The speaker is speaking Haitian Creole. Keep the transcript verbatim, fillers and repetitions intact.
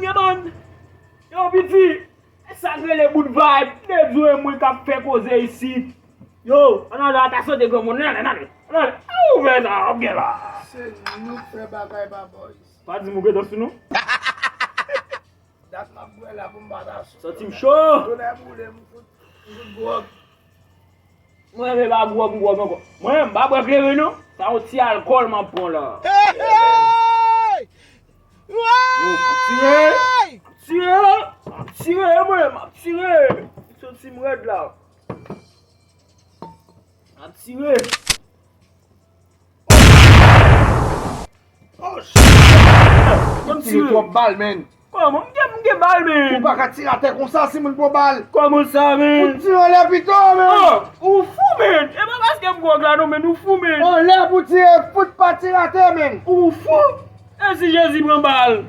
Gen bann. Yo, piti. E sa k rele bout vibe. De Dieu, e mwen k ap fè koze isit. Yo, ann ale, ata sante granmoun. Ann ale, ann ale. Ann ale. A, ouvè sa, w ap gen la. Se nou k fè bagay pa bò isit. Pa di m ou gentan sou nou. Dat m ap bwè la pou m pa ta sou. Santi m cho. Tonnè boule m, m fout, m fout gwòg. Mwen menm pa gwòg, m gwòg ankò. Mwen menm, m pa bwè kleren non. Sa yon ti alkòl m ap pran la. Hey, hey! Yo, m ap tire. M ap tire. M ap tire, mwen, m ap tire. Soti m rèd la. M ap tire. Oh, shit! Kòman m tire twòp bal, man. Kòman m gen, m gen bal, man? Ou pa ka tire atè konsa si moun pran bal. Kòman sa, man? Ou tire anlè pito, man. Oh, ou fou, man. E pa paske m gwòg la, non, man, ou fou, man. Anlè pou tire, fout pa tire atè, man. Ou fou? E si Jezi pran bal?